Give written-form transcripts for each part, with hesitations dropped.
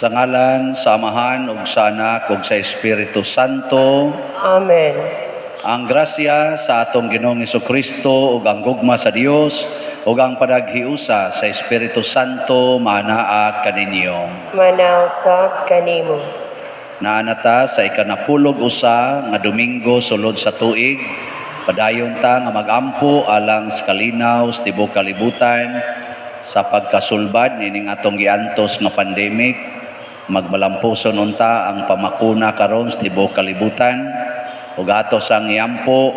Sa ngalan sa Amahan ug sa Anak ug sa Espiritu Santo. Amen. Ang grasya sa atong Ginoong Kristo ug ang gugma sa Dios ug ang panaghiusa sa Espiritu Santo maanaa kaninyo. Maanaa usab kanimo. Naa na ta sa ikanapulog usa nga Domingo sulod sa tuig. Padayon ta nga magampo alang sa kalinaw sa tibuok kalibutan sa pagkasulbad nining atong giantos nga pandemic. Magmalampuson unta ang pamakuna karon sa tibuok kalibutan ug ato sang iampo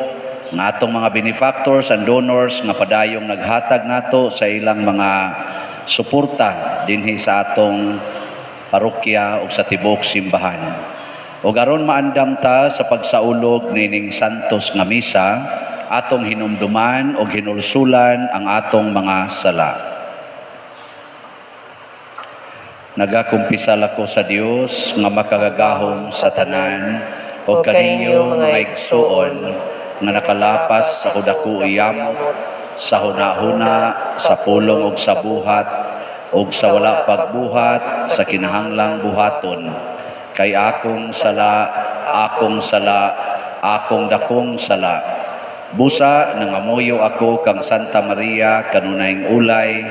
nga atong mga benefactors and donors nga padayong naghatag nato sa ilang mga suporta dinhi sa atong parokya ug sa tibuok simbahan. Ug aron maandam ta sa pagsaulog nining santos nga misa, atong hinumduman ug hinulsulan ang atong mga sala. Nagakumpisal ako sa Dios nga makagagahom sa tanan ug kaninyo, mga igsuon, nga nakalapas sa dako yamot sa hunahuna, sa pulong ug sa buhat ug sa wala pagbuhat sa kinahanglang buhaton, kay akong sala, akong sala, akong dakong sala. Busa nangamuyo ako kang Santa Maria, kanunayng ulay,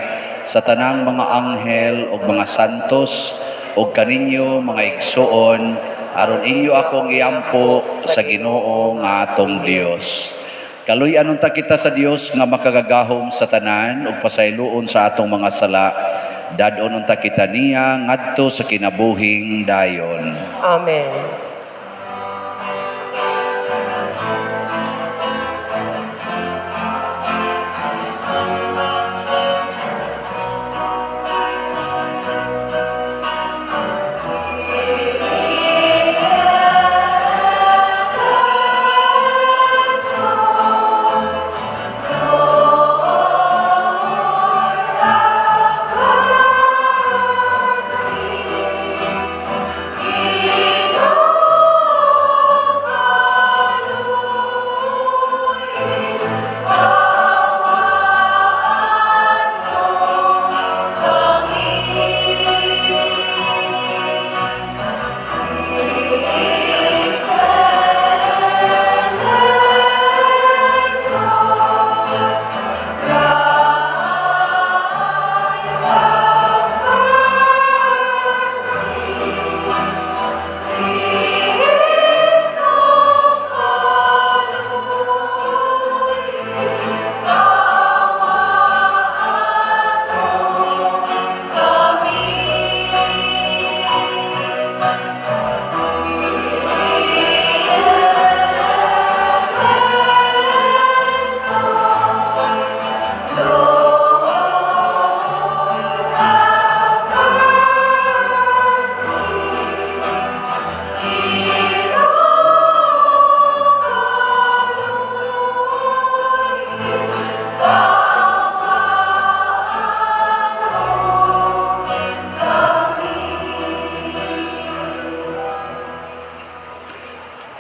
sa tanang mga anghel ug mga santos ug kaninyo, mga igsuon, aron inyo akong iampo sa Ginoo nga atong Dios. Kaluy-an unta kita sa Dios nga makagagahom sa tanan ug pasayloon sa atong mga sala. Dad-on unta kita niya ngadto sa kinabuhing dayon. Amen.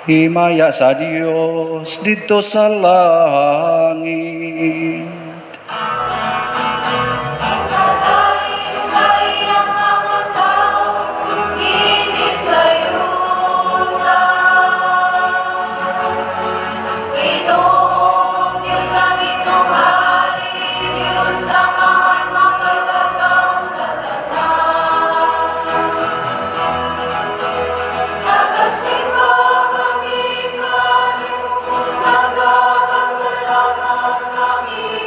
Himaya sa Dios didto sa langit. Sa iyang mga tao, kini sa yuta. Ginoong Diyos ang inyong hari, Diyos Amahan makagagahom sa tanan. Nagasimba kami kanimo, nagapasalamat kami.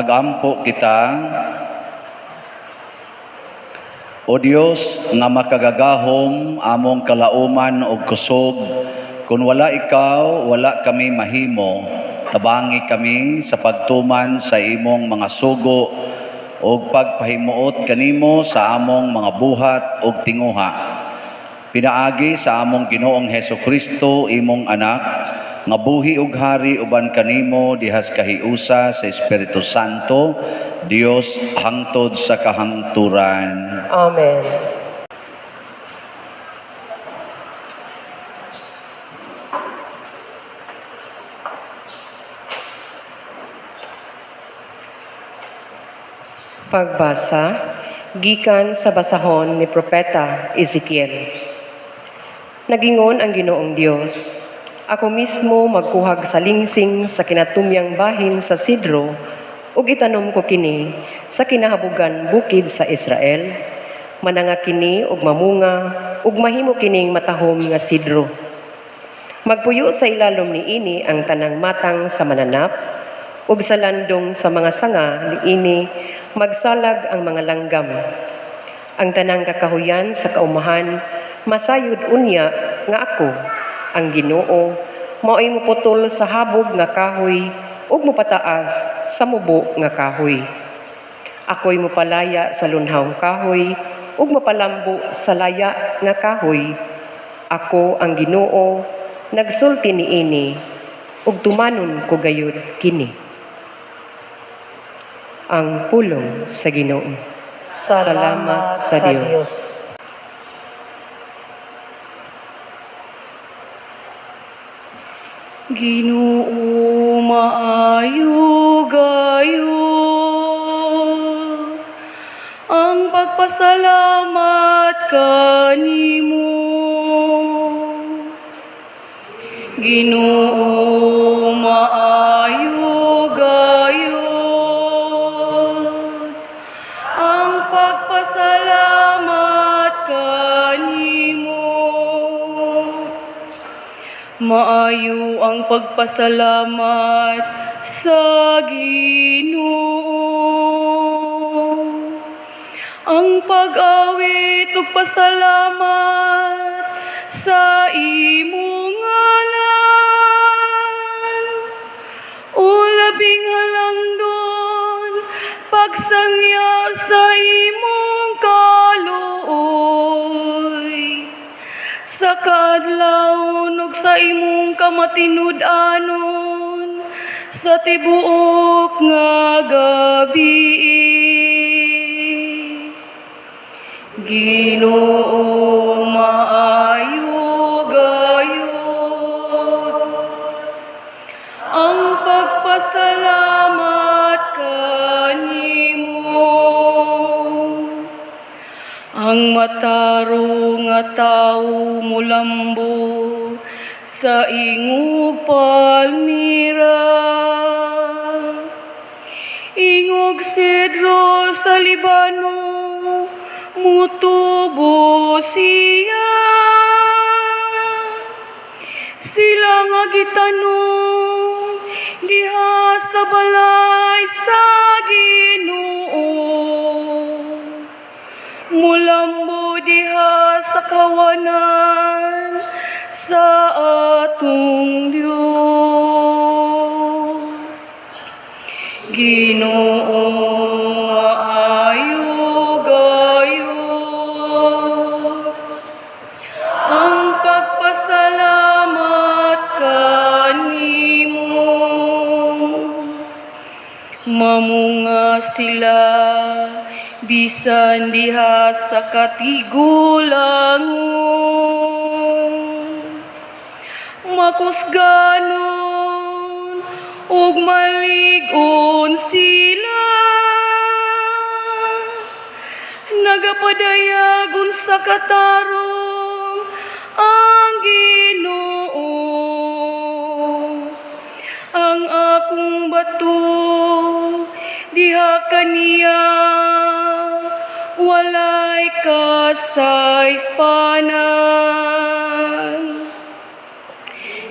Magampo kita. O Dios nga makagagahom, among kalauman ug kusog, kun wala ikaw, wala kami mahimo. Tabangi kami sa pagtuman sa imong mga sugo ug pagpahimuot kanimo sa among mga buhat ug tinguha. Pinaagi sa among Ginoong Heso Kristo, imong anak, nga buhi ug hari uban kanimo dihas kahiusa sa Espiritu Santo, Dios hangtod sa kahangturan. Amen. Pagbasa gikan sa basahon ni Propeta Ezekiel. Nagingon ang Ginoong Dios, "Ako mismo magkuhag sa lingsing sa kinatumyang bahin sa sidro ug itanom ko kini sa kinahabogan bukid sa Israel. Mananga kini ug mamunga ug mahimo kining matahom nga sidro. Magpuyo sa ilalom niini ang tanang matang sa mananap ug sa landong sa mga sanga niini magsalag ang mga langgam. Ang tanang kakahuyan sa kaumahan masayod unya nga ako, ang Ginoo, mao'y muputol sa habog nga kahoy ug mopataas sa mubo nga kahoy. Ako'y mopalaya sa lunhawng kahoy ug mapalambo sa laya nga kahoy. Ako ang Ginoo, nagsulti niini ug tumanon ko gayud kini." Ang pulong sa Ginoo. Salamat sa Dios. Ginoo, maayo gayo ang pagpasalamat kanimo. Ginoo, maayo gayo ang pagpasalamat kanimo. Maayo ang pagpasalamat sa Ginoo. Ang pag-awit ug pasalamat sa imong ngalan. O labing halangdon, pagsangya sa imong kaluoy. Sa kaadlawon ug sa imong kamatinud-anon sa tibuok nga gabi. Ginoo, maayo gayud ang pagpasalamat kanimo. Ang matarong nga tawo mulambo sa ingog palmira. Ingog sedro sa Libano, mutubo siya. Sila nga gitanom diha sa balay sa Ginoo. Mulambo diha sa kawanan sa atong Dios. Ginoo, maayo gayo ang pagpasalamat kanimo. Mamunga sila bisan diha sa katigulangon. Makusganon ug malig-on sila. Nagapadayagon sa katarong ang Ginoo. Ang akong bato diha kaniya walay kasaypanan.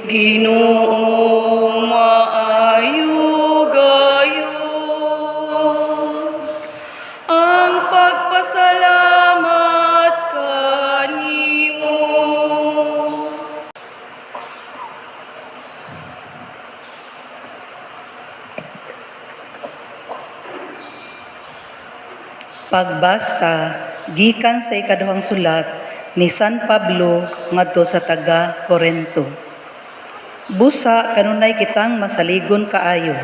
Ginoo, maayo gayo Pagbasa gikan sa ikaduhang sulat ni San Pablo ngadto sa taga Korento. Busa kanunay kitang masaligon kaayo.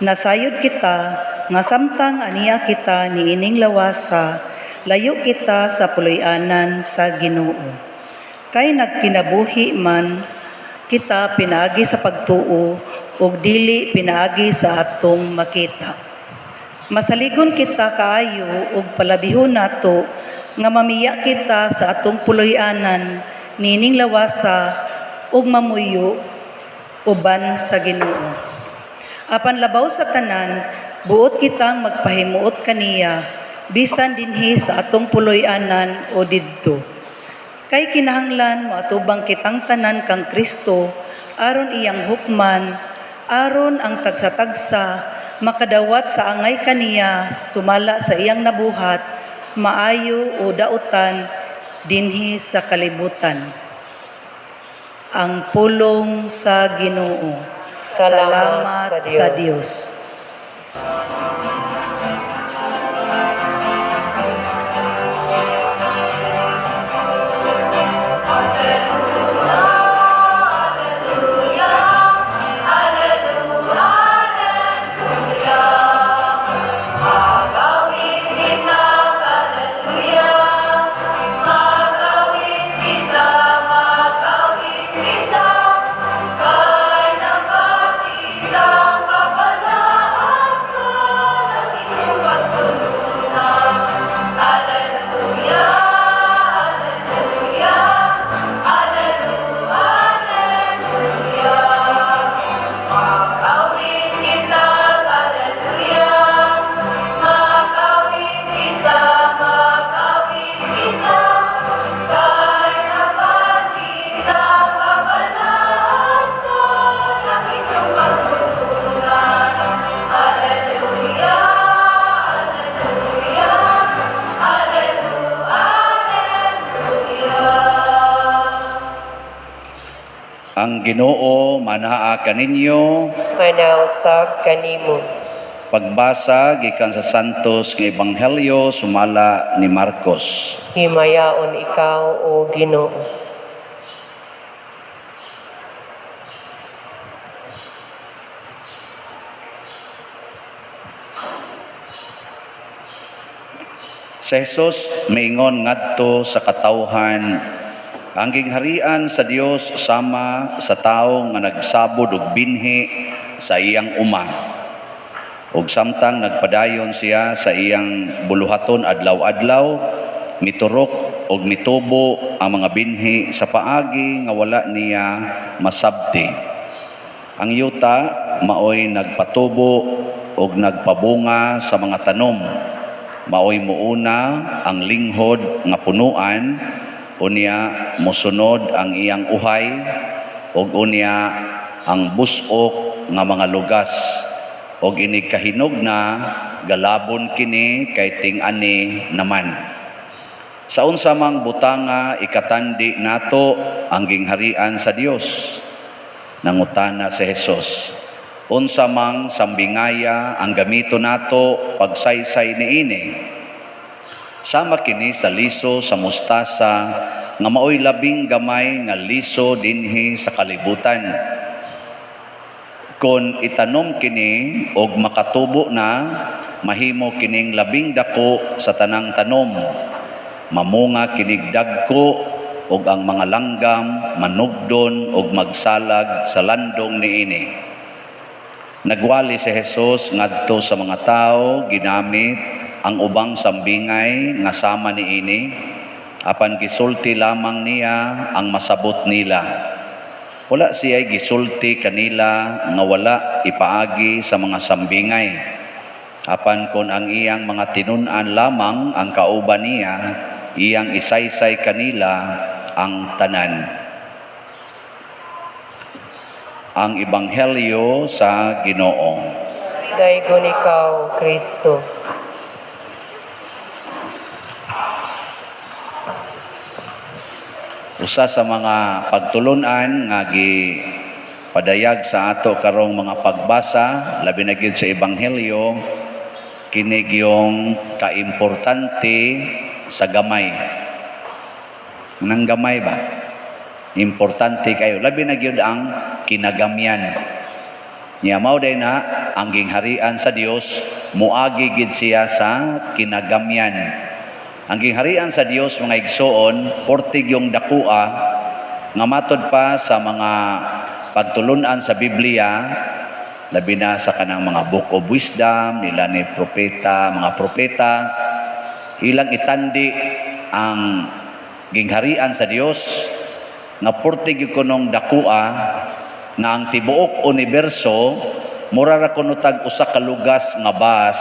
Nasayod kita nga samtang ania kita niining lawasa, layo kita sa puloy-anan sa Ginoo. Kay nagkinabuhi man kita pinaagi sa pagtuo ug dili pinaagi sa atong makita. Masaligon kita kaayo ug palabihon nato nga mamiya kita sa atong puloy-anan niining lawasa ug mamuyo uban sa Ginoo. Apan labaw sa tanan, buot kitang magpahimuot kaniya bisan dinhi sa atong puloy-anan o didto. Kay kinahanglan moatubang kitang tanan kang Kristo aron iyang hukman, aron ang tagsa-tagsa makadawat sa angay kaniya sumala sa iyang nabuhat, maayo o dautan dinhi sa kalibutan. Ang pulong sa Ginoo. Salamat sa sa Dios. Makawit kita, hallelujah. Makawit kita, makawit kita. Kay nabati ang kabalaan sa langit iyong pagtulunan. Hallelujah, hallelujah, hallelujah, hallelujah. Makawit kita, hallelujah. Makawit kita, makawit kita. Kay nabati ang kabalaan sa langit iyong pagtulunan. Hallelujah, hallelujah, hallelujah, hallelujah. Ang Ginoo manaa kaninyo. Manausab kanimo. Pagbasa gikan sa Santos nga Ebanghelyo sumala ni Marcos. Himayaon ikaw, o Ginoo. Si Jesus miingon ngadto sa katawhan, ang gingharian sa Dios sama sa tawo nga nagsabod og binhi sa iyang uma. Ug samtang nagpadayon siya sa iyang buluhaton adlaw-adlaw, miturok og mitubo ang mga binhi sa paagi nga wala niya masabti. Ang yuta maoy nagpatubo og nagpabunga sa mga tanom. Maoy muuna ang linghod nga punuan, unya mosunod ang iyang uhay, ug unya ang busok nga mga lugas. Og inig kahinog na galabon kini kay ting-ani naman. Sa unsa mang butanga ikatandi nato ang gingharian sa Dios? Nangutana si Jesus. Unsa mang sambingaya ang gamito nato pagsaysay niini? Sama kini sa liso sa mustasa nga maoy labing gamay nga liso dinhi sa kalibutan. Kon itanom kini og makatubo na, mahimo kining labing dako sa tanang tanom. Mamunga kinig dagko og ang mga langgam manugdon og magsalag sa landong niini. Nagwali si Jesus ngadto sa mga tawo ginamit ang ubang sambingay nga sama niini, apan gisulti lamang niya ang masabot nila. Wala siya'y gisulti kanila nga wala ipaagi sa mga sambingay. Apan kon ang iyang mga tinun-an lamang ang kauban niya, iyang isaysay kanila ang tanan. Ang Ebanghelyo sa Ginoo. Daygon ikaw, Kristo. Usa sa mga pagtulunan nga gipadayag sa ato karong mga pagbasa, labi na gyud sa Ebanghelyo, Kini yung kaimportante sa gamay. Nang gamay ba? Importante kayo. Labi na gyud ang kinagamyan. Nya mao day na ang gingharian sa Dios muagi gid siya sa kinagamyan. Ang gingharian sa Dios, mga igsoon, portig yung dakua nga matod pa sa mga pagtulunan sa Biblia, labi na sa kanang mga Book of Wisdom nila ni propeta, mga propeta, ilang itandi ang gingharian sa Dios nga portig gyud kunong dakua nga ang tibuok universo mura ra kuno tag usa ka lugas nga bus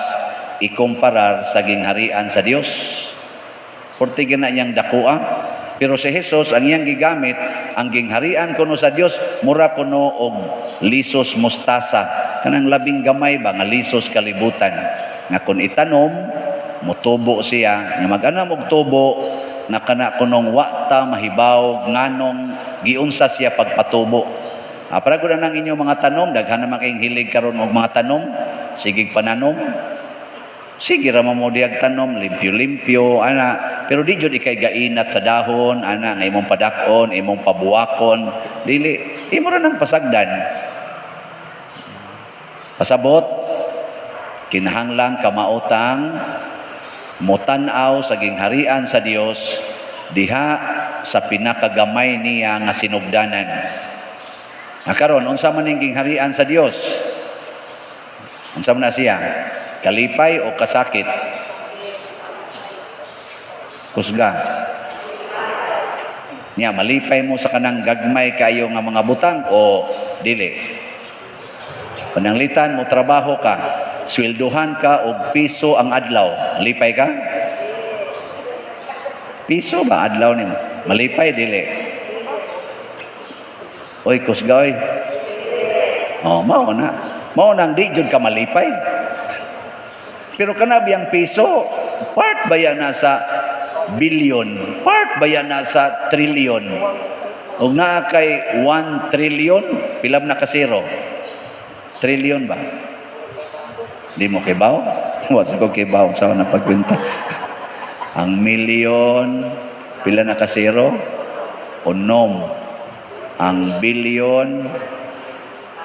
ikumparar sa gingharian sa Dios. Portig na niyang dakua. Pero si Jesus, ang iyang gigamit, ang gingharian kuno sa Dios mura kuno og lisos mustasa, kanang labing gamay ba nga lisos kalibutan nga kun itanom mutubo siya, nga mag-anam og tubo nga kana kunong wa ta mahibaw nganong giunsa siya pagpatubo. Ah, para gud nang inyong mga tanom, daghan naman kayong hilig karon og mga tanom, sige pananom. Sige ra mo diyag tanom, limpyo-limpyo, ana. Pero di jud ikay gainat sa dahon, ana, nga imong padak-on, imong pabuwakon. Dili, imo ra nang pasagdan. Pasabot, kinahanglan kamaotang mutan-aw sa gingharian sa Dios diha sa pinakagamay niya nga sinugdanan. Ah, karon unsa man ning gingharian sa Dios? Unsa man na siya? Kalipay o kasakit? Kusga. Nya malipay mo sa kanang gagmay kayo nga mga butang o dili? Pananglitan mo trabaho ka, swelduhan ka og piso ang adlaw. Lipay ka? Piso ba adlaw nimo? Malipay dili? Oy, kusga oy. Oh, mao na. Mao nang di jud ka malipay. Pero kana biyang piso, part ba yan na sa billion? Part ba yan na sa trillion? Og naa kay 1 trillion, pila na ka zero? Trillion ba? Di mo kibaw? Wa sa ko kibaw sa na pagkwenta. Ang milyon, pila na ka zero? Unom. Ang billion,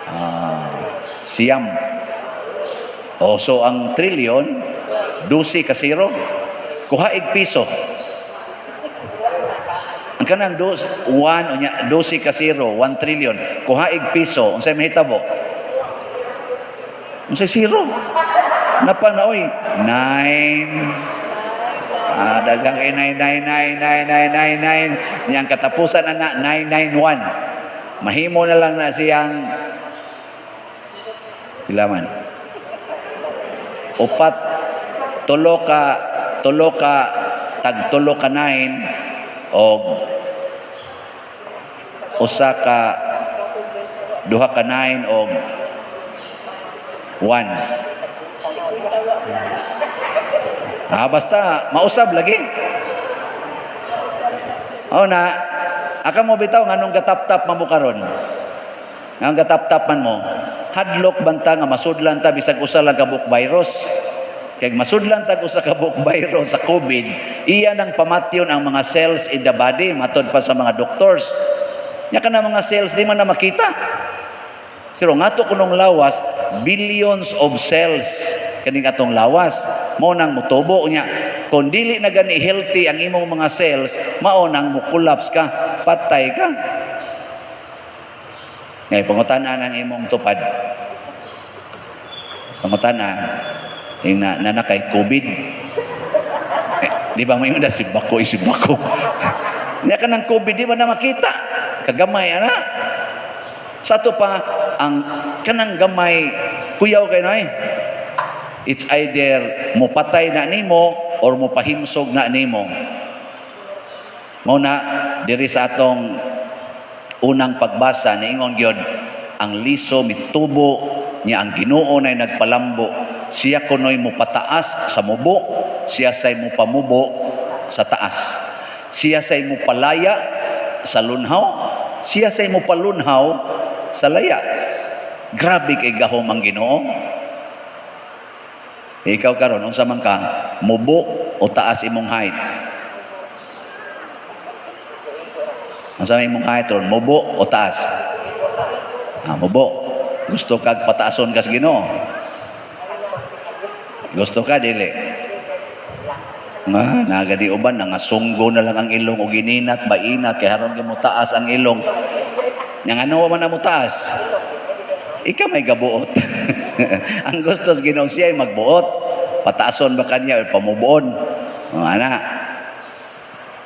9. O so ang trillion, 12 ka zero. Kuha ig piso. Ang kanang dos, one, unya, 12 ka zero, 1 trillion. Kuha ig piso, unsay mahitabo? Unsay zero? Napa na oy? Nine. Ah, daghang kay 9, 9, 9, 9, 9, 9, 9. Niyang katapusan na na, 991. Mahimo na lang na siyang pila man? Upat, tulo ka, tag tulo ka 9 o usa ka duha ka 9 o 1. Ah, basta mausab lagi. Oh na, aka mo bitaw nganong gatap-tap man mo karon? Nga gatap-tap man mo, hadlok banta nga masudlan ta bisag usa lang ka buok virus. Kay masudlan tag usa ka buok virus sa COVID, iya nang pamatyon ang mga cells in the body matod pa sa mga doctors. Nya kana mga cells di man na makita. Pero ngato kunong lawas, billions of cells kaning atong lawas. Mao nang mutubo niya. Kung dili na gani healthy ang imong mga cells, mao nang mo-collapse ka, patay ka. Ngay pangutana ang imong tupad. Pangutana, yung na, na kay COVID. Eh, di ba may na si bako, si bako. Nya ka ng COVID, di ba na makita? Kagamay, ana. Sa ato pa, ang kanang gamay, kuyaw kay noy. It's either mupatay na nimo or mupahimsog na nimo. Mao na diri sa atong unang pagbasa niingon gyud ang liso mitubo niya, ang Ginoo nay nagpalambo. Siya kunoy mupataas sa mubo, siya say mupamubo sa taas. Siya say mupalaya sa lunhaw, siya say mupalunhaw sa laya. Grabe kay gahom ang Ginoo. Ikaw karon, unsa man ka, mubo o taas imong height? Unsa man imong height ron, mubo o taas? Ah, mubo. Gusto kag pataason kas Ginoo? Gusto ka dili? Nga nagadi uban nga sunggo na lang ang ilong og gininat bainat kay haron gyud mo taas ang ilong. Nya ngano man na mo taas? Ikaw may gabuot. Ang gusto sa Ginoo, siya ay magbuot. Pataason ba kanya o pamubuon? O, ana.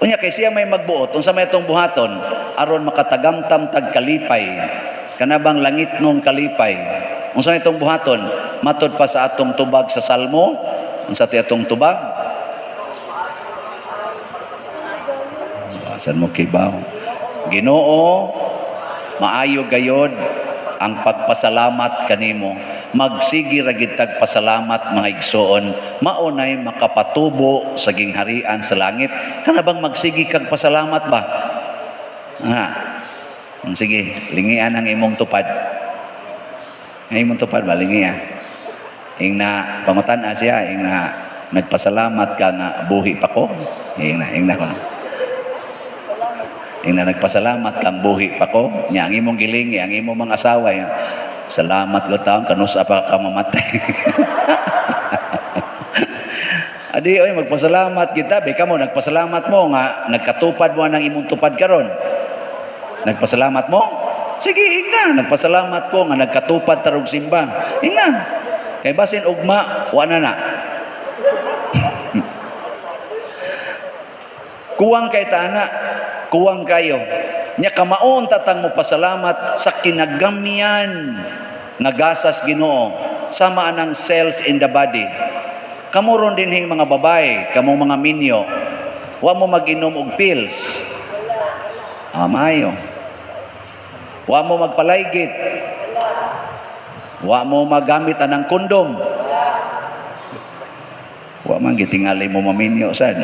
Unya kay siya may magbuot, unsa may itong buhaton aron makatagamtam tag kalipay. Kana bang langit nung kalipay? Unsa may itong buhaton? Matod pa sa atong tubag sa Salmo, unsa ti atong tubag? Asan mo kibaw? Ginoo, maayo gayod ang pagpasalamat kanimo. Magsigi ra gid tag pasalamat, mga igsoon, maunay makapatubo sa gingharian sa langit. Kana bang magsigi kag pasalamat ba? Nga. Sige, lingian ang imong tupad. Ang imong tupad ba, lingia. Ingna pangutan-a siya, ingna nagpasalamat ka nga buhi pa ko. Ingna, ingna ko na. Ingna nagpasalamat kang buhi pa ko. Nya ang imong gilingi, ang imong mga asawa, ya, salamat ko taon kanusa pa ka mamatay. Adi oy, magpasalamat kita, beka mo nagpasalamat mo nga nagkatupad mo ang imong tupad karon. Nagpasalamat mo? Sige, ingna, nagpasalamat ko nga nagkatupad tarog simba. Ingna. Kay basin ugma, wa na na. Kuwang kay tana, kuwang kayo. Nya kamaon tatang mo pasalamat sa kinagamyan nga gasas Ginoo sama anang cells in the body. Kamo ron dinhing mga babae, kamong mga minyo, wa mo mag-inom og pills. Ah, maayo. Wa mo magpalaygit. Wa mo magamit anang kondom. Wa man gitingali mo maminyo sad.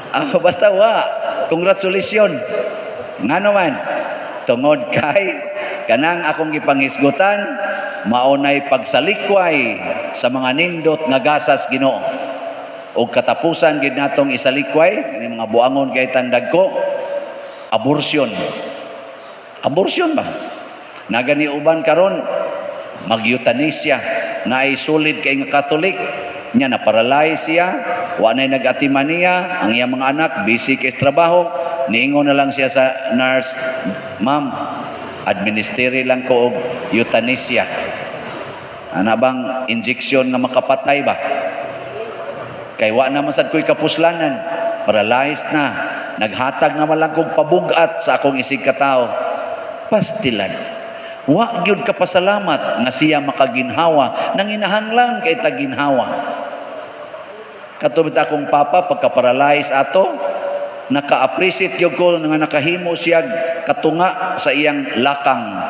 Ah, basta wa. Congratulations. Ngano man, tungod kay kanang akong gipangisgutan, maunay pagsalikway sa mga nindot nga gasas Ginoo. Og katapusan gid natong isalikway kani mga buangon kay tandag ko, abortion. Abortion ba? Nagani uban karon mag-euthanasia, naay solid kay nga Catholic nya na paralyze siya, wa nay nag-atiman niya, ang iyang mga anak busy kay sa trabaho, niingon na lang siya sa nurse, "Ma'am, administere lang ko og euthanasia." Ana bang injection nga makapatay ba? Kay wa naman sad ko'y kapuslanan, paralyzed na, naghatag naman lang kog pabugat sa akong isig katao. Pastilan. Wa gyud kapasalamat nga siya makaginhawa, nanginahanglan kay ta ginhawa. Katubit akong papa pagka-paralyze ato, naka-appreciate gyud ko nga nakahimo siya katunga sa iyang lakang.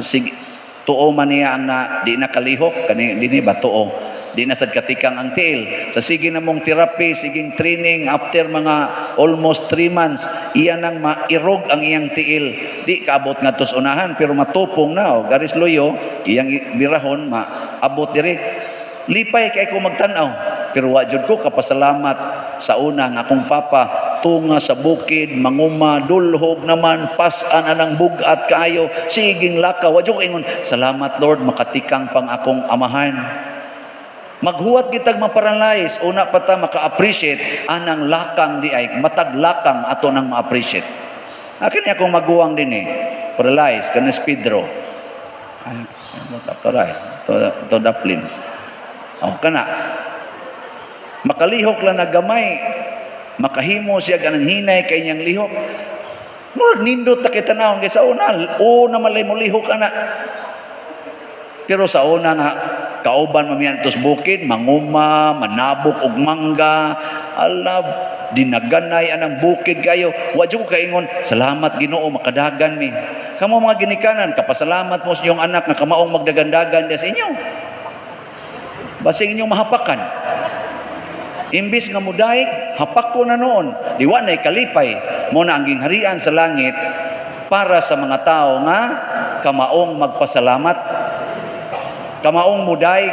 Sige, tuo man niya ang na, di nakalihok kani dinhi ba tuo. Di na sad katikang ang tiil. Sa sige na mong therapy, siging training, after mga almost 3 months, iya nang mairog ang iyang tiil. Di kaabot nga tos unahan, pero matupong na. O, garis luyo, iyang birahon, maabot diri. Lipay kay ko magtan-aw. Pero wa jud ko kapasalamat sa una nga akong papa, tunga sa bukid, manguma, dulhog naman, pasan anang bugat kaayo, siging lakaw. Wa jud ko ingon, "Salamat Lord, makatikang pang akong amahan." Maghuwat kitag maparalyze, una pa ta maka-appreciate anang lakang di ay, matag lakang ato nang ma-appreciate. Akin niya akong maguwang din eh. Paralyze, kanas Pedro. Ay, ay, to, to, to daplin. O, kana. Makalihok lang na gamay. Makahimo siya ganang hinay kay niyang lihok. Murag nindot ta kita naon kay sa una, una malay mo lihok ana. Pero sa una nga kauban mamiyan tos bukid, manguma, manabok og mangga, ala dinaganay anang bukid kayo. Wa jud ko kaingon, "Salamat Ginoo makadagan mi." Kamo mga ginikanan, kapasalamat mo sa inyong anak nga kamaong magdagandagan sa inyo. Basing inyong mahapakan. Imbis nga mudaig, hapak ko na noon. Di wa na'y kalipay. Mo na ang gingharian sa langit para sa mga tao nga kamaong magpasalamat. Kamaong mudaig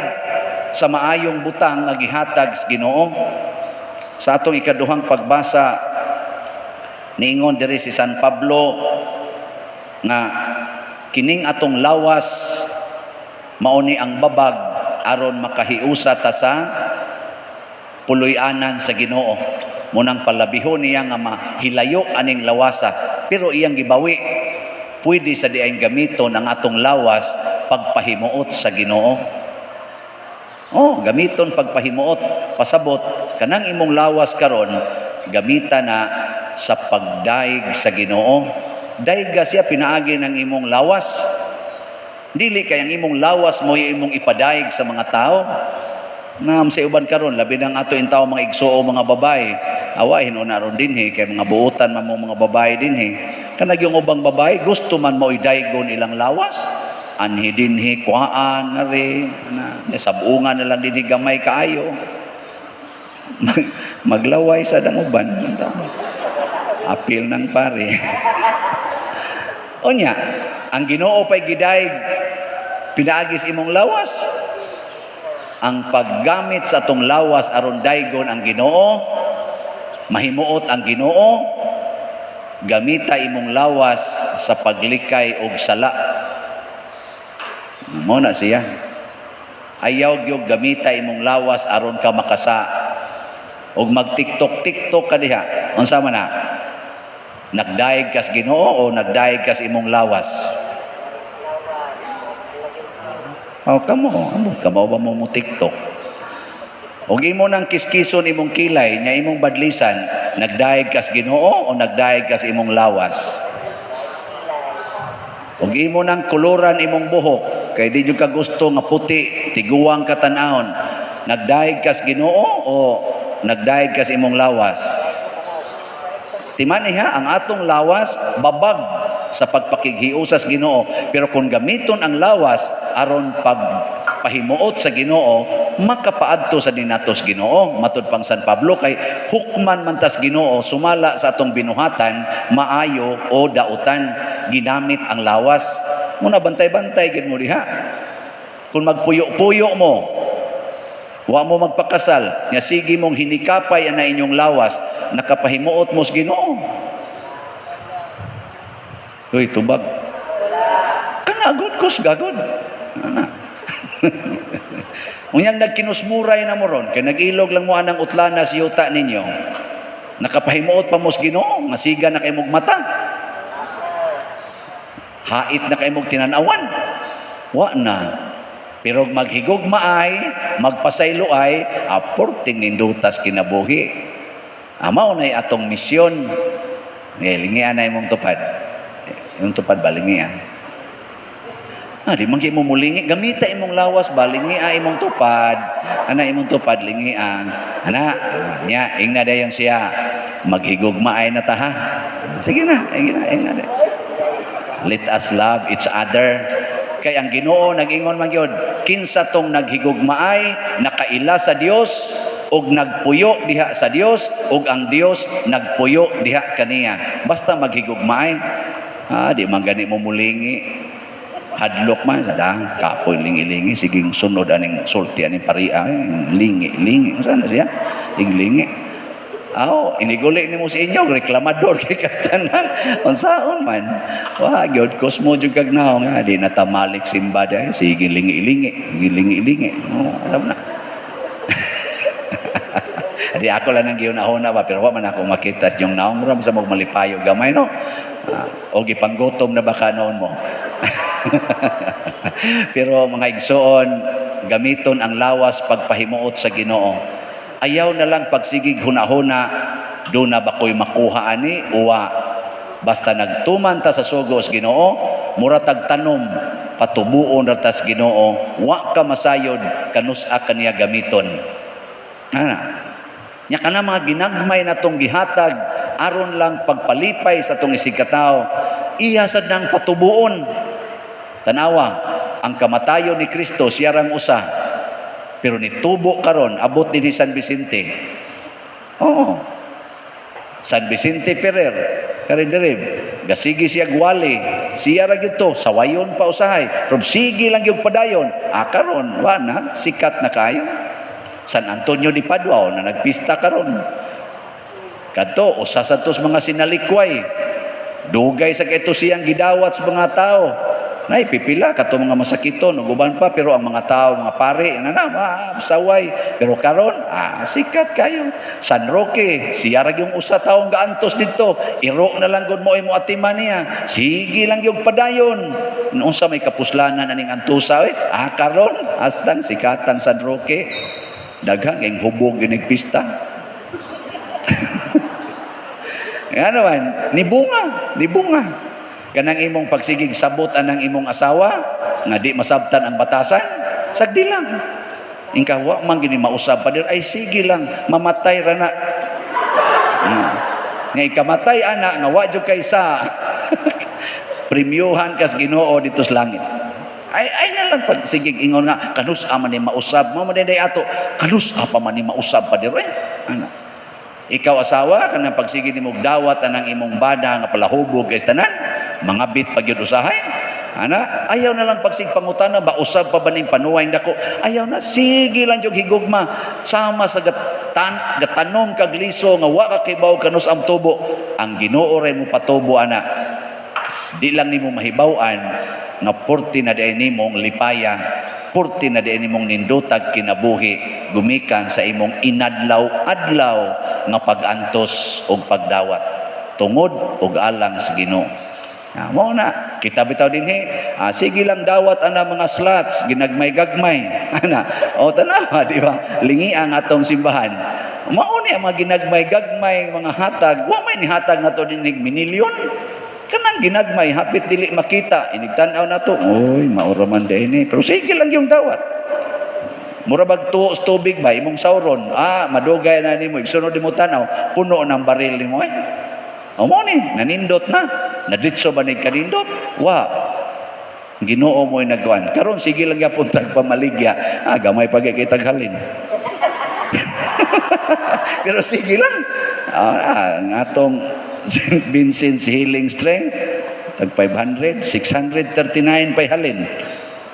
sa maayong butang nga gihatag sa Ginoo. Sa atong ikaduhang pagbasa, niingon diri si San Pablo nga kining atong lawas mao ni ang babag aron makahiusa ta sa puloy-anan sa Ginoo. Munang palabihon niya nga mahilayo aning lawasa, pero iyang gibawi, pwede sa diayng gamiton ang atong lawas pagpahimuot sa Ginoo. Oh, gamiton pagpahimuot, pasabot kanang imong lawas karon gamita na sa pagdaig sa Ginoo. Daiga siya pinaagi ng imong lawas. Dili kay ang imong lawas mo imong ipadaig sa mga tao. Ngam sa uban karon, labi nang ato in tao mga igsuo mga babae. Awa hinuna ron dinhi kay mga buotan man mo mga babae dinhi. Kanag yung ubang babae gusto man mo idaygon ilang lawas. Anhi dinhi kuhaan ngari na sabungan na lang dinhi gamay kaayo. Maglaway sa danguban. Apil ng pare. Unya, ang Ginoo pa'y gidaig pinaagis imong lawas. Ang paggamit sa atong lawas aron daygon ang Ginoo, mahimuot ang Ginoo, gamita imong lawas sa paglikay og sala. Mo na siya. Ayaw gyud gamita imong lawas aron ka makasa. Og mag-TikTok TikTok ka diha. Unsa man na? Nagdaig kas Ginoo o nagdaig kas imong lawas? Oh, kamo, ambot kamo ba mo mo TikTok? Og imo nang kiskison imong kilay, nya imong badlisan, nagdaig kas Ginoo o nagdaig kas imong lawas? Og imo nang kuluran imong buhok, kay di jud ka gusto nga puti, tiguang ka tan-awon, nagdaig kas Ginoo o nagdaig kas imong lawas? Timani ha, ang atong lawas babag sa pagpakighiusas Ginoo, pero kung gamiton ang lawas aron pagpahimuot sa Ginoo, makapaadto sa dinatos Ginoo. Matud pang San Pablo, kay hukman man tas Ginoo sumala sa atong binuhatan, maayo o dautan, ginamit ang lawas. Muna bantay-bantay gid mo diha. Kung magpuyo-puyo mo, wa mo magpakasal, nga sige mong hinikapay ana inyong lawas, nakapahimuot mo sa Ginoo. Uy, tubag. Kanagod kus gagod. Ana. Unyang nagkinusmuray na mo ron, kay nag-ilog lang mo anang utlana sa yuta ninyo. Nakapahimuot pa mo sa Ginoo, nga siga na kay mog mata. Hait na kay mog tinanawan. Wa na. Pero maghigugma ay, magpasaylo ay, aporting nindutas kinabuhi. Amaw na'y atong misyon. Ngayon, na imong tupad. Imong tupad, balingi. Ah, di man mo mulingi. Gamita imong lawas, balingi imong tupad. Ana imong tupad, lingi ah. Ana, nya, ingna dayon siya. Maghigugma ay na ta ha. Sige na, ingna, ingna dayon. Let us love each other. Kay ang Ginoo nag-ingon man gyud, kinsa tong naghigugmaay, nakaila sa Dios ug nagpuyo diha sa Dios ug ang Dios nagpuyo diha kaniya. Basta maghigugmaay. Ah, di man gani mo mulingi. Hadlok man sada kapoy lingi-lingi siging sunod aning sulti aning paria lingi lingi unsa na siya inglingi. Aw, iniguli nimo sa inyo reklamador kay kastanan. Unsaon man? Wa gyud kosmo jud kag naong nga di na tamalik simba dai sige lingi-lingi, lingi-lingi. Oh, alam na. Di ako lang ang giunahuna ba, pero wa man ako makita sa inyong naong ram sa malipayo gamay no. O gipanggutom na baka noon mo. Pero mga igsoon, gamiton ang lawas pagpahimuot sa Ginoo. Ayaw na lang pagsigig hunahuna, do na ba ko'y makuha ani uwa. Basta nagtuman ta sa sugo sa Ginoo, mura tag tanom, patubuon ra tas Ginoo, wa ka masayod kanus-a kaniya gamiton. Ana. Nya kana mga ginagmay na tong gihatag aron lang pagpalipay sa tong isigkatawo, iya sad nang patubuon. Tanawa, ang kamatayon ni Kristo siya rang usa. Pero nitubo karon abot ni San Vicente. Oo. San Vicente Ferrer, karindirib, gasigi siya gwali Siya ra gyud to, sawayon pa usahay. Pero sige lang gyud padayon. Ah, karon wa na, sikat na kayo. San Antonio di Padua, oh, na nagpista karon. Kadto usa sa tos mga sinalikway. Dugay sa kito siyang gidawat sa mga tao. Nay pipila kato mga masakiton ug uban pa, pero ang mga tao, mga pare na na saway. Pero karon, sikat kayo. San Roque, siya ra yung usa taong gaantos didto. Iro na lang gud mo imo atiman niya. Sige lang yung padayon. Unsa may kapuslanan aning antusa, eh? Ah, karon hastang sikatang San Roque. Daghang ing hubog inig pista. Nga naman, ni bunga, ni bunga. Kanang imong pagsigig sabot anang imong asawa, nga di masabtan ang batasan, sagdi lang. Ingka, wa man gini mausab pa ay sige lang, mamatay ra na. Nga ikamatay ana, nga wa jud kay sa premyuhan kas Ginoo dito sa langit. Ay na lang pag sige ingon nga kanus man ni mausab mo man day ato, kanus pa man ni mausab pa eh. Ana. Ikaw asawa, kanang pagsige nimo dawat anang imong bana nga palahubog kay tanan, mangabit pag yun usahay. Ana, ayaw na lang pagsig pangutana ba usab pa ba ning panuway dako. Ayaw na, sige lang jud higugma sama sa gatanom kag liso nga wa ka kibaw kanus ang tubo. Ang Ginoo ray mo patubo ana. Di lang nimo mahibaw-an nga purti na diay nimong lipaya, purti na diay nimong nindutag kinabuhi gumikan sa imong inadlaw-adlaw nga pag-antos og pagdawat tungod og alang sa Ginoo. Ah, mao na kita bitaw dinhi, sige lang dawat ana mga slots ginagmay-gagmay ana, o tanawa, di ba, lingi ang atong simbahan. Mao ni ang mga ginagmay-gagmay mga hatag, wa may nihatag nato dinhi minilyon. Kanang ginagmay hapit dili makita, inigtan-aw nato, oy, maura man diay ni, pero sige lang yung dawat. Mura bag tuo sa tubig ba imong sauron, madugay na nimo, igsunod nimo tan-aw, puno ng baril nimo eh. O mo ni, nanindot na. Naditso ba ni kanindot? Wa. Ginoo mo'y nagkuan. Karon sige lang gyapon tag pamaligya. Ah, gamay pa kay taghalin. Pero sige lang. Ang atong St. Vincent's Healing Strength, tag 500, 639 pa'y halin.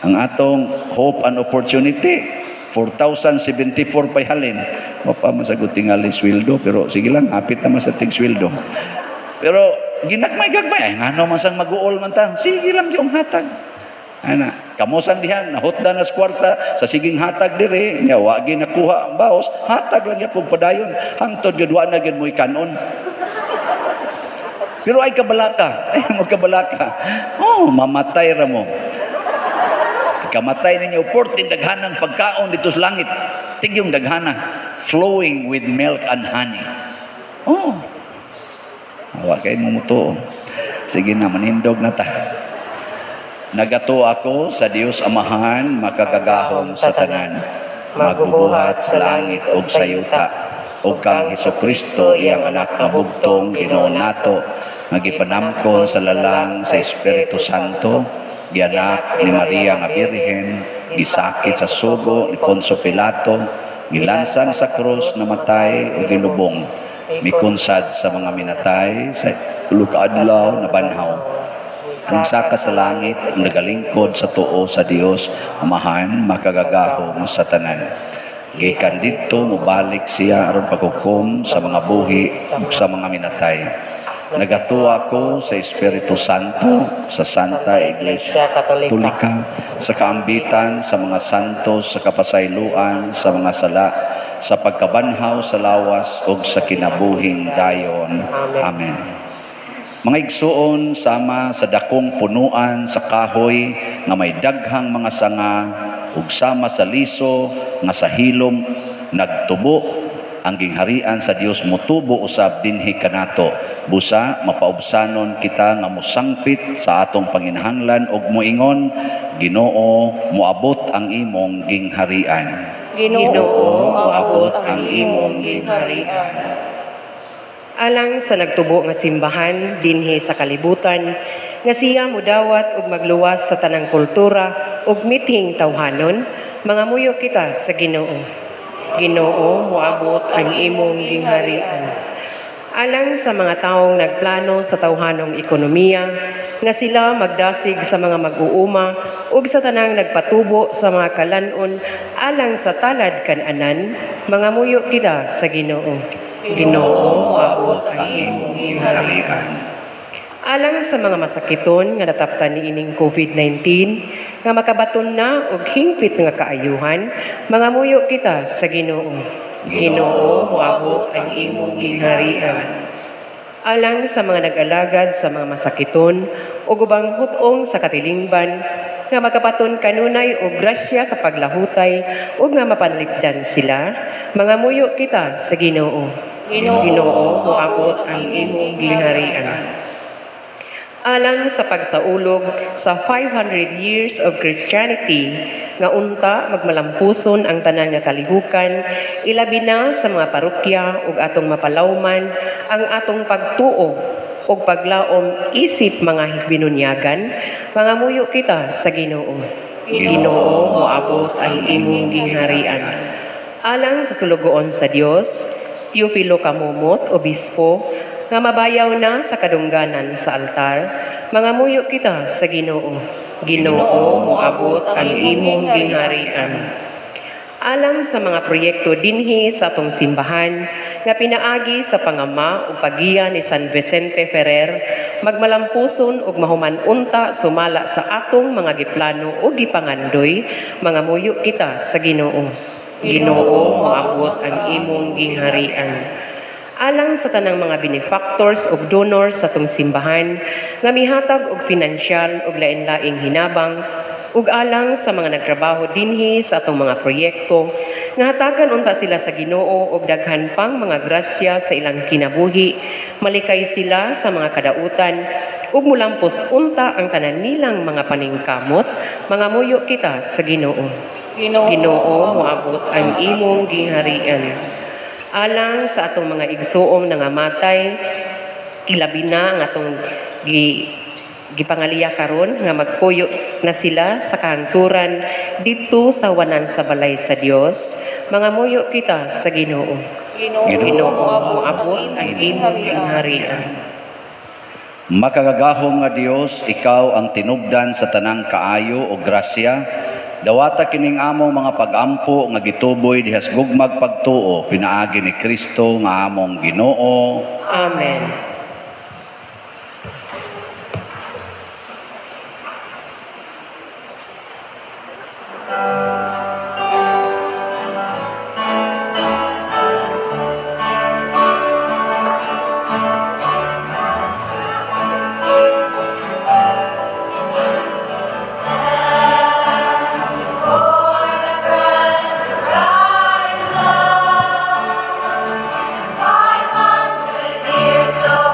Ang atong Hope and Opportunity, 4,074 pa'y halin. Wa pa masagot tingali sweldo, pero sige lang, hapit naman sa tig sweldo. Pero ginagmay-gagmay, ay ngano man sang mag-uol man ta, sige lang yung hatag. Ana, kamosang dihang nahutda na sa kwarta sa siging hatag dire, nya wa ginakuha ang baos, hatag lang gyapon padayon hangtod gyud wa na gyud mo'y kanon. Pero ay kabalaka, ay mo kabalaka. Oh, mamatay ra mo. Kamatay ninyo, 14 daghanang pagkaon dito sa langit. Tigyong daghana, flowing with milk and honey. Oh. Awa kay mo mutuo. Sige na, manindog na ta. Nagatuo ako sa Dios Amahan, makagagahom sa tanan, magbubuhat sa langit ug sa yuta, ug kang Hesukristo, iyang anak nga bugtong Ginoo nato, nga gipanamkon sa lalang sa Espiritu Santo, gianak ni Maria nga Birhen, gisakit sa sugo ni Poncio Pilato, gilansang sa krus, namatay ug ginubong, mikunsad sa mga minatay, sa tulo ka adlaw nabanhaw, ang saka sa langit, ang nagalingkod sa tuo sa Dios Amahan, makagagahom sa tanan. Gikan didto mobalik siya aron paghukom sa mga buhi ug sa mga minatay. Nagatuo ako sa Espiritu Santo, sa Santa Iglesia Katolika, sa kaambitan sa mga santos, sa kapasayloan sa mga sala, sa pagkabanhaw sa lawas ug sa kinabuhing dayon. Amen. Mga igsuon, sama sa dakong punuan sa kahoy nga may daghang mga sanga ug sama sa liso nga sa hilom nagtubo, ang gingharian sa Dios motubo usab dinhi kanato. Busa mapaubsanon kita nga mosangpit sa atong panginahanglan ug moingon, "Ginoo, moabot ang imong gingharian." Ginoo, moabot ang imong gingharian. Alang sa nagtubo nga simbahan dinhi sa kalibutan, nga siya mudawat ug magluwas sa tanang kultura ug mithing tawhanon, mangamuyo kita sa Ginoo. Ginoo, moabot ang imong gingharian. Alang sa mga taong nagplano sa tawhanong ekonomiya Nga sila magdasig sa mga mag-uuma ug sa tanang nagpatubo sa mga kalan-on alang sa talad kan-anan, mangamuyo kita sa Ginoo. Ginoo, moabot ang imong gingharian. Alang sa mga masakiton nga nataptan niining COVID-19 nga makabaton na og hingpit nga kaayuhan, mangamuyo kita sa Ginoo. Ginoo, moabot ang imong gingharian. Alang sa mga nag-alagad sa mga masakiton ug ubang hut-ong sa katilingban nga makabaton kanunay og grasya sa paglahutay ug nga mapanlipdan sila, mangamuyo kita sa Ginoo. Ginoo, moabot ang imong gingharian. Alang sa pagsaulog sa 500 years of Christianity nga unta magmalampuson ang tanan nga kalihukan, ilabi na sa mga parokya, ug atong mapalawman ang atong pagtuo ug paglaom isip mga binunyagan, mangamuyo kita sa Ginoo. Ginoo, moabot ang imong gingharian. Alang sa sulugoon sa Dios Teofilo Camomot, Obispo, nga mabayaw na sa kadungganan sa altar, mangamuyo kita sa Ginoo. Ginoo, moabot ang imong gingharian. Alang sa mga proyekto dinhi sa atong simbahan nga pinaagi sa pangama ug paggiya ni San Vicente Ferrer, magmalampuson ug mahuman unta sumala sa atong mga giplano ug gipangandoy, mangamuyo kita sa Ginoo. Ginoo, moabot ang imong gingharian. Alang sa tanang mga benefactors ug donors sa atong simbahan nga mihatag og pinansyal ug lain-laing hinabang ug alang sa mga nagtrabaho dinhi sa atong mga proyekto nga hatagan unta sila sa Ginoo og daghan pang mga grasya sa ilang kinabuhi, malikay sila sa mga kadautan ug mulampos unta ang tanan nilang mga paningkamot, mangamuyo kita sa Ginoo. Ginoo, moabot ang imong gingharian. Alang sa atong mga igsuong nangamatay, ilabi na ang atong gipangaliya karon nga magpuyo na sila sa kahangturan didto sa wanan sa balay sa Dios, mangamuyo kita sa Ginoo. Ginoo, moabot ang imong gingharian. Makagagahom nga Dios, ikaw ang tinubdan sa tanang kaayo o grasya. Dawata kining among mga pagampo nga gituboy dihas gugmag pagtuo pinaagi ni Kristo nga among Ginoo. Amen. For the grand horizon, 500 years of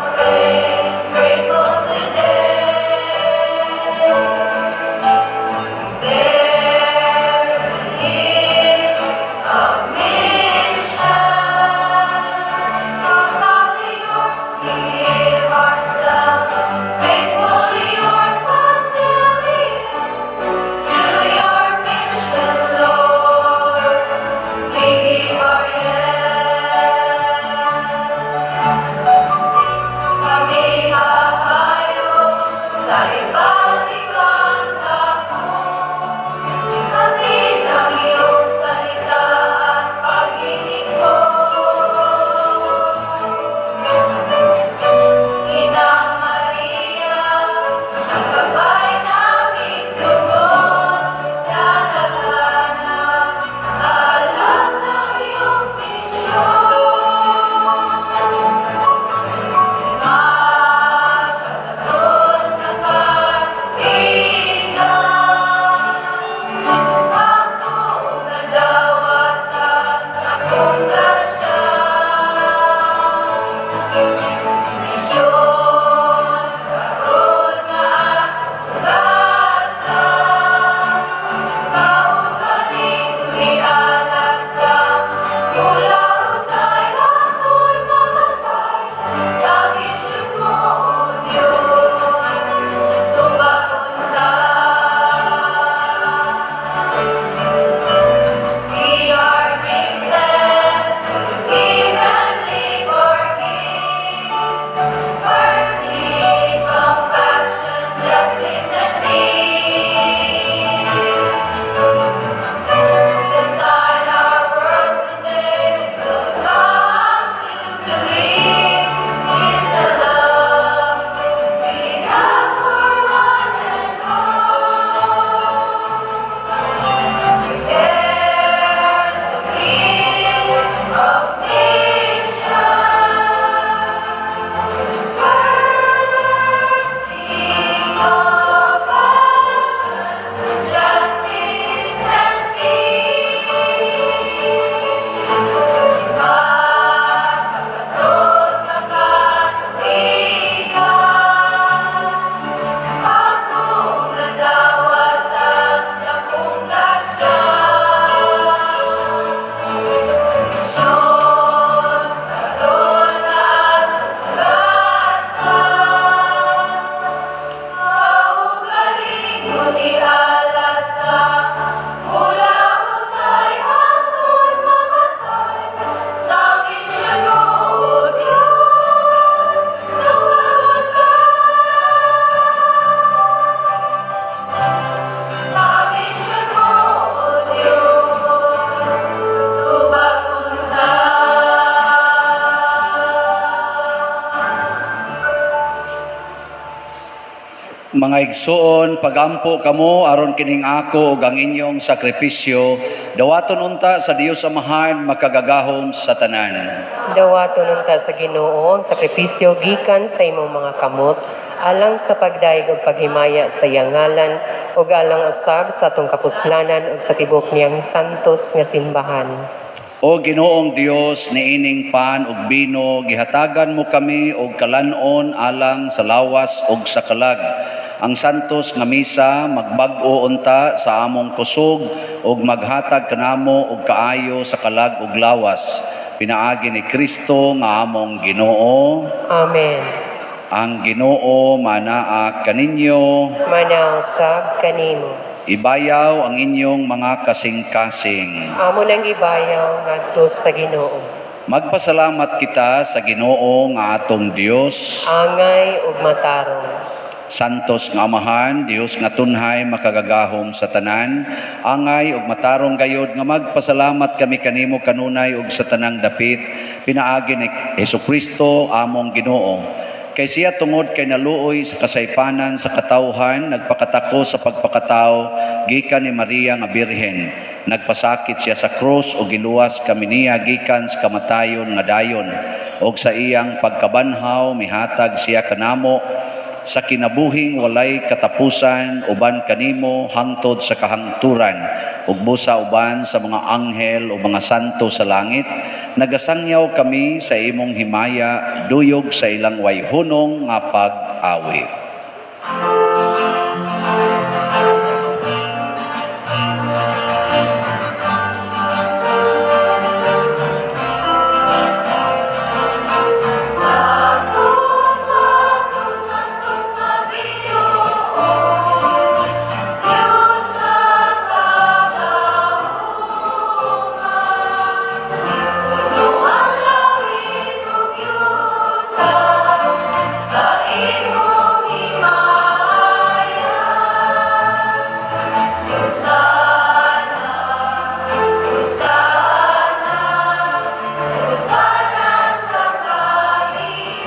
Mga igsuon, pagampo kamo aron kining ako ug ang inyong sakripisyo, dawaton unta sa Dios Amahan makagagahom sa tanan. Dawaton unta sa Ginoo ang sakripisyo gikan sa imong mga kamot alang sa pagdayeg ug paghimaya sa iyang ngalan ug alang usab sa atong kapuslanan ug sa tibok niyang santos nga simbahan. O Ginoong Dios, niining pan ug bino, gihatagan mo kami og kalan-on alang sa lawas ug sa kalag. Ang santos nga misa magbag-o unta sa among kusog ug maghatag kanamo og kaayo sa kalag ug lawas. Pinaagi ni Kristo nga among Ginoo. Amen. Ang Ginoo manaa kaninyo. Manausab kanimo. Ibayaw ang inyong mga kasing-kasing. Amo nang gibayaw ngadto sa Ginoo. Magpasalamat kita sa Ginoo nga atong Dios. Angay ug matarong. Santos nga Amahan, Dios nga tunhay makagagahom sa tanan, angay ug matarong gayod nga magpasalamat kami kanimo kanunay ug sa tanang dapit pinaagi ni Hesukristo among Ginoo. Kay siya tungod kay naluoy sa kasaypanan sa katawhan, nagpakatako sa pagpakatao gikan ni Maria nga Birhen. Nagpasakit siya sa krus ug giluwas kami niya gikan sa kamatayon nga dayon. Og sa iyang pagkabanhaw mihatag siya kanamo sa kinabuhing walay katapusan uban kanimo hangtod sa kahangturan ug busa uban sa mga anghel o mga santo sa langit, nagasangyaw kami sa imong himaya duyog sa ilang wayhunong nga pag-awit. Santo, Santo, Santo sa Ginoo, Diyos sa kagahuman. Puno ang langit ug yuta sa imong himaya. Hosana, Hosana, Hosana sa kaitasan.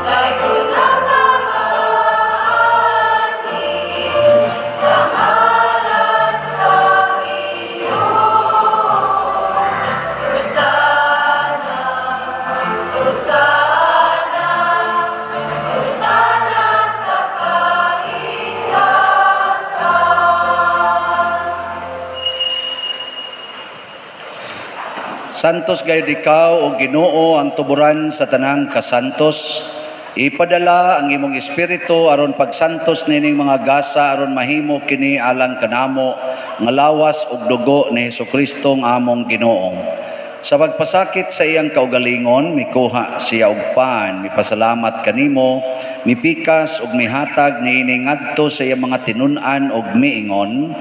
Kay kunakaani sa ngalan sa Ginoo. Hosana, Hosana, Hosana sa kaitasan. Santos gayud ikaw o Ginoo ang tuburan sa tanang kasantos. Ipadala ang imong espiritu aron pagsantos nining mga gasa aron mahimo kini alang kanamo nga lawas ug dugo ni Hesukristo nga among Ginoo. Sa pagpasakit sa iyang kaugalingon, mikuha siya og pan, mipasalamat kanimo, mipikas ug mihatag niini ngadto sa iyang mga tinun-an ug miingon,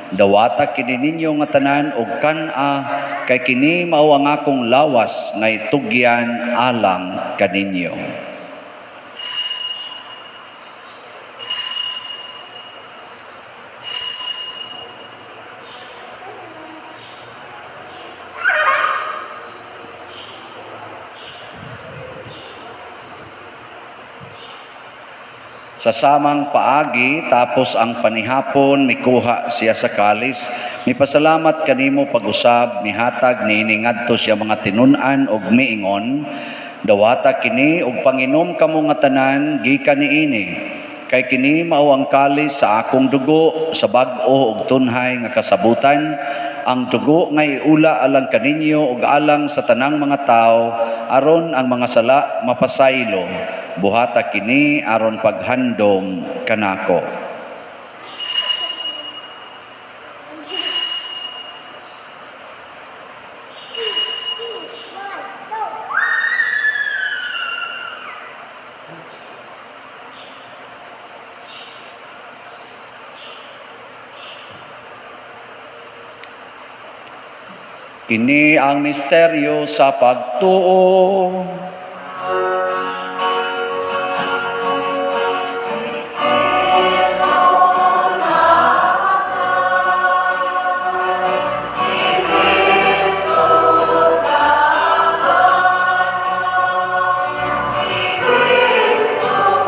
dawata kini ninyo nga tanan og kan-a, kay kini mao ang akong lawas nga itugyan alang kaninyo. Sa samang paagi, tapos ang panihapon, mikuha siya sa kalis, mipasalamat kanimo pag-usab, mihatag niini ngadto siya mga tinun-an og miingon, dawata kini og panginom kamo nga tanan gikan niini. Kay kini mao ang kalis sa akong dugo sa bag-o og tunhay nga kasabutan, ang dugo nga iula alang kaninyo ug alang sa tanang mga tawo aron ang mga sala mapasaylo. Buhata kini aron paghandom kanako. Kini ang misteryo sa pagtuo. Si Kristo.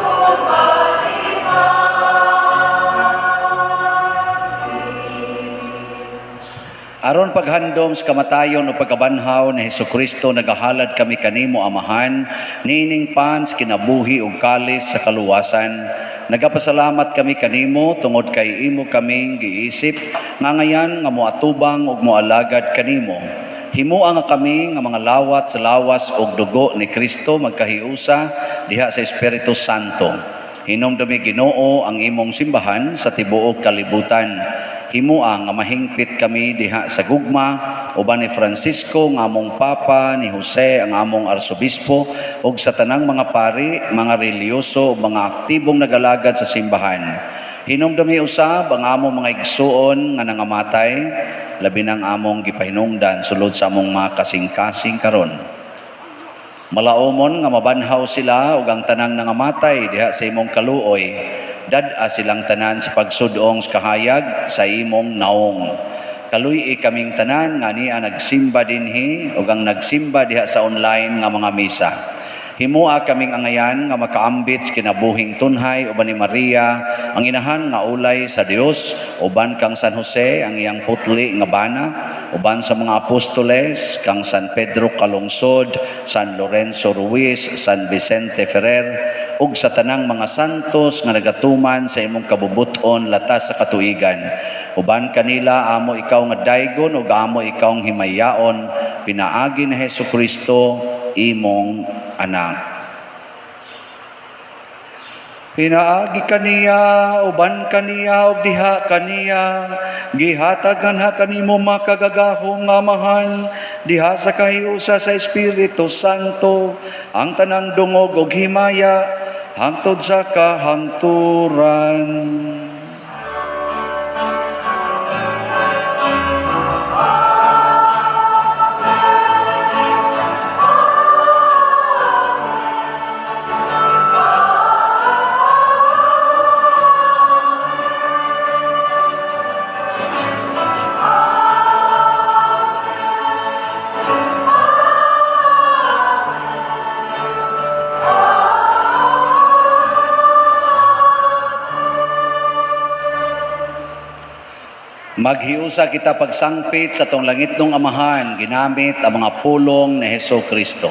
Aron paghandom sa kamatayon o pagkabanhaw ni Hesukristo, nagahalad kami kanimo, Amahan, niining pan sa kinabuhi ug kalis sa kaluwasan. Nagapasalamat kami kanimo tungod kay imo kaming giisip nga ngayan nga moatubang ug moalagad kanimo. Himoa nga kami nga mga lawat sa lawas ug dugo ni Kristo magkahiusa diha sa Espiritu Santo. Hinumdumi, Ginoo, ang imong simbahan sa tibuok kalibutan. Himoa nga mahingpit kami diha sa gugma uban ni Francisco nga among Papa, ni Jose ang among Arsobispo ug sa tanang mga pari, mga relihiyoso ug mga aktibong nagalagad sa simbahan. Hinumdumi usab ang among mga igsuon nga nangamatay, labi nang among gipahinungdan sulod sa among mga kasing-kasing karon. Malaumon nga mabanhaw sila ug ang tanang nangamatay diha sa imong kaluoy. Dad-a silang tanan sa pagsudong sa kahayag sa imong naong. Kaluy-i kaming tanan nga ania nagsimba dinhi ug ang nagsimba diha sa online nga mga misa. Himoa kaming angayan nga makaambit sa kinabuhing tunhay uban ni Maria, ang inahan nga ulay sa Dios, uban kang San Jose, ang iyang putli nga bana, uban sa mga apostoles, kang San Pedro Calungsod, San Lorenzo Ruiz, San Vicente Ferrer, ug sa tanang mga santos nga nagatuman sa imong kabubut-on latas sa katuigan. Uban kanila amo ikaw nga daygon ug amo ikaw ang himayaon pinaagi ni Hesukristo, imong anak. Pinaagi kaniya, uban kaniya, ug diha kaniya, gihatag nganha kanimo, makagagahom nga Amahan, diha sa kahiusa sa Espiritu Santo, ang tanang dungog ug himaya, hangtod sa kahangturan. Maghiusa kita pagsangpit sa atong langitnong Amahan ginamit ang mga pulong ni Hesukristo.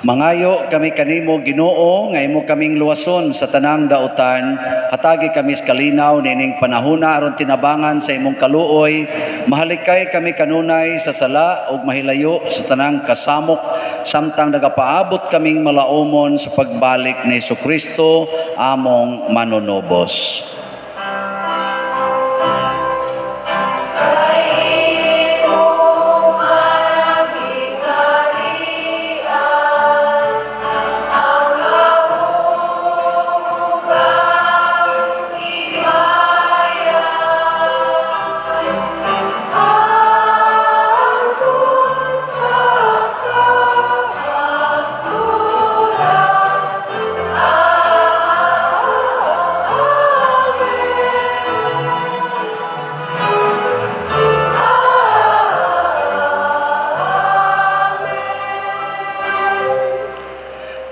Mangayo kami kanimo, Ginoo, nga imo kaming luwason sa tanang dautan. Hatagi kami sa kalinaw nining panahona aron tinabangan sa imong kaluoy. Mahalikay kami kanunay sa sala ug mahilayo sa tanang kasamok samtang nagapaabot kaming malaumon sa pagbalik ni Kristo among manunubos. Kay imong gingharian, ang gahom ug ang himaya, hangtod sa kahangturan. Amen.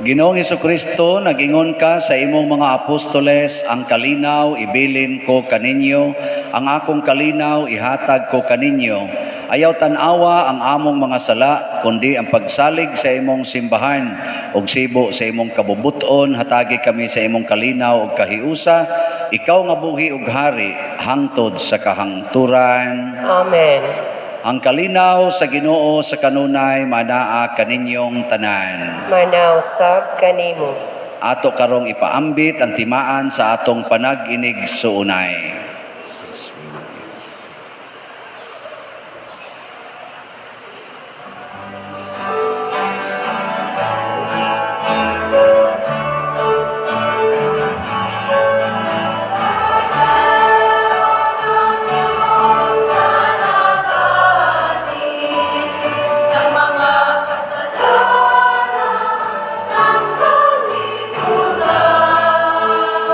Ginoong Kristo, nagingon ka sa imong mga apostoles, "Ang kalinaw ibilin ko kaninyo, ang akong kalinaw ihatag ko kaninyo." Ayaw tan-awa ang among mga sala, kundi ang pagsalig sa imong simbahan ug sibo sa imong kabubuton, hatagi kami sa imong kalinaw ug kahiusa, ikaw nga buhi ug hari hangtod sa kahangturan. Amen. Ang kalinaw sa Ginoo sa kanunay manaa kaninyong tanan. Manaw sab kanimo. Ato karong ipaambit ang timaan sa atong panag-inig-suunay. Ng mga kasalanan ng sanlibutan. Maawa ka sa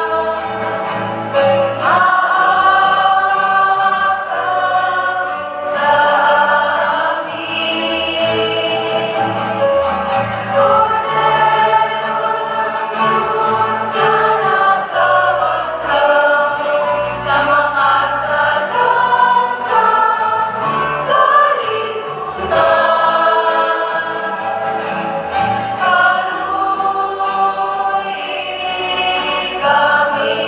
amin. Kordero ng Diyos na nagkawagtang sa mga sala sa kalibutan. Kaluy-i kami.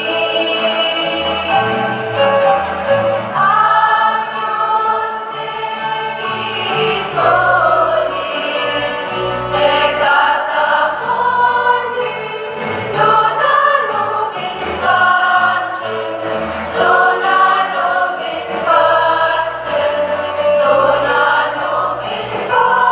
Agnus Dei tollis, peccata mundi, dona nobis pacem, dona nobis pacem, dona nobis pacem.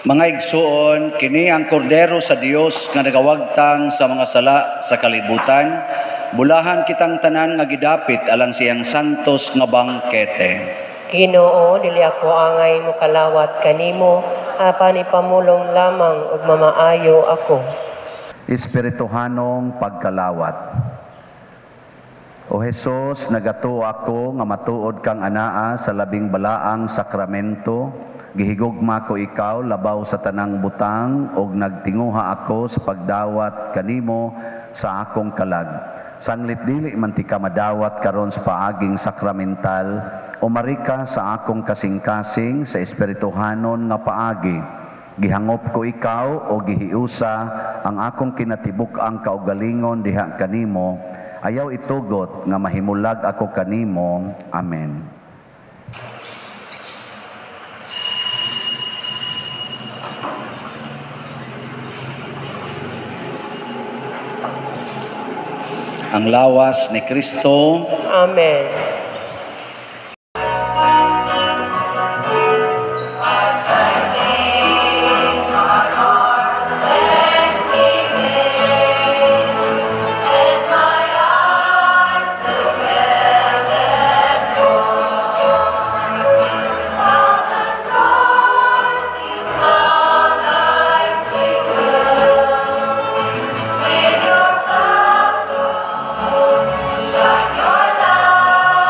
Mga igsuon, kini ang kordero sa Dios nga nagawagtang sa mga sala sa kalibutan. Bulahan kitang tanan nga gidapit alang siyang santos nga bangkete. Ginoo, dili ako angay mokalawat kanimo, apan ipamulong lamang ug mamaayo ako. Espirituhanong pagkalawat. O Hesus, nagatuo ako nga matuod kang anaa sa labing balaang sakramento. Gihigugma ko ikaw labaw sa tanang butang ug nagtinguha ako sa pagdawat kanimo sa akong kalag. Sanglit dili man tika madawat karon sa paaging sakramental, umari ka sa akong kasing-kasing sa espirituhanon nga paagi. Gihangop ko ikaw o gihiusa ang akong kinatibuk-ang kaugalingon diha kanimo. Ayaw itugot nga mahimulag ako kanimo. Amen. Ang lawas ni Kristo. Amen. As I sing our Lord's thanksgiving, and my eyes to heaven point, count the stars you found like jewels, with your cloud shine your light.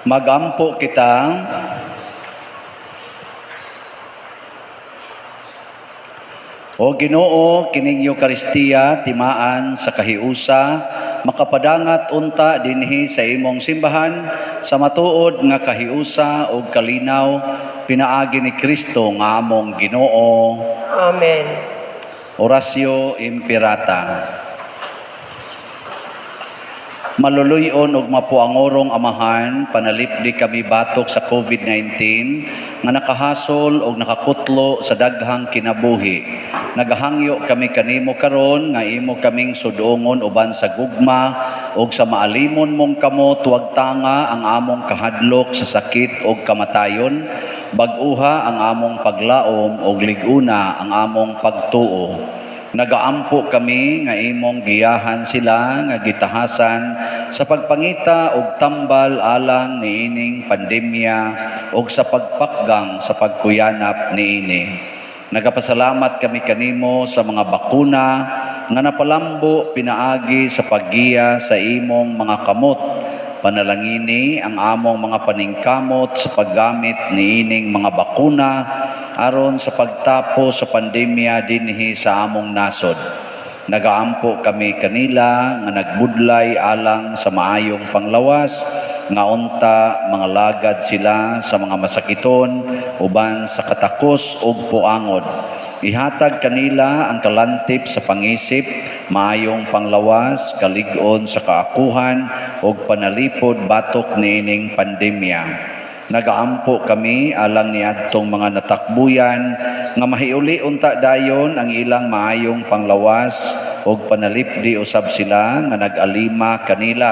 Magampo kita. O Ginoo, kining Eukaristiya timaan sa kahiusa, makapadangat unta dinhi sa imong simbahan sa matuod nga kahiusa ug kalinaw pinaagi ni Kristo nga among Ginoo. Amen. Oratio Imperata. Maluluy-on ug mapuangorong Amahan, panalipdi kami batok sa COVID-19 nga nakahasol og nakakutlo sa daghang kinabuhi. Nagahangyo kami kanimo karon nga imo kaming sudongon uban sa gugma ug sa maalimon mong kamot, wagtanga ang among kahadlok sa sakit ug kamatayon, bag-uha ang among paglaom ug lig-una ang among pagtuo. Nagaampo kami nga imong giyahan sila nga gitahasan sa pagpangita og tambal alang niining pandemya ug sa pagpakgang sa pagkuyanap niini. Nagapasalamat kami kanimo sa mga bakuna nga napalambo pinaagi sa paggiya sa imong mga kamot. Panalangini ang among mga paningkamot sa paggamit niining mga bakuna aron sa pagtapos sa pandemya dinhi sa among nasod. Nagaampo kami kanila nga nagbudlay alang sa maayong panglawas, nga unta mga lagad sila sa mga masakiton uban sa katakos ug puangod. Ihatag kanila ang kalantip sa pangisip, maayong panglawas, kalig-on sa kaakuhan ug panalipod batok niining pandemya. Nagaampo kami alang niadtong mga natakbuyan nga mahiuli unta dayon ang ilang maayong panglawas ug panalipdi usab sila nga nag-alima kanila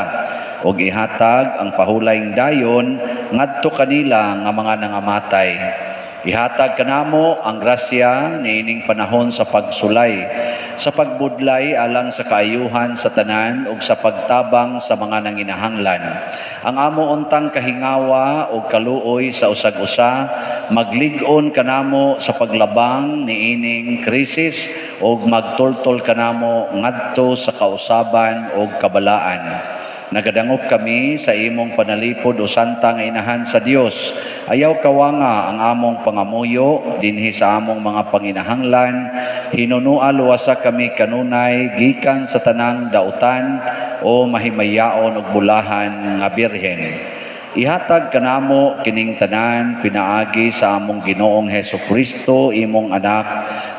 ug ihatag ang pahulayng dayon ngadto kanila nga mga nangamatay. Ihatag kanamo ang grasya niining panahon sa pagsulay, sa pagbudlay alang sa kaayuhan sa tanan ug sa pagtabang sa mga nanginahanglan. Ang amo untang kahingawa ug kaluoy sa usag-usa maglig-on kanamo sa paglabang niining krisis ug magtultol kanamo ngadto sa kausaban ug kabalaan. Nagadangop kami sa imong panalipod o santa nga inahan sa Dios. Ayaw kawanga ang among pangamuyo dinhi sa among mga panginahanglan. Hinunua luwasa kami kanunay gikan sa tanang dautan o mahimayaon og bulahan nga birhen. Ihatag kanamo kining tanan pinaagi sa among Ginoong Hesus Kristo, imong anak,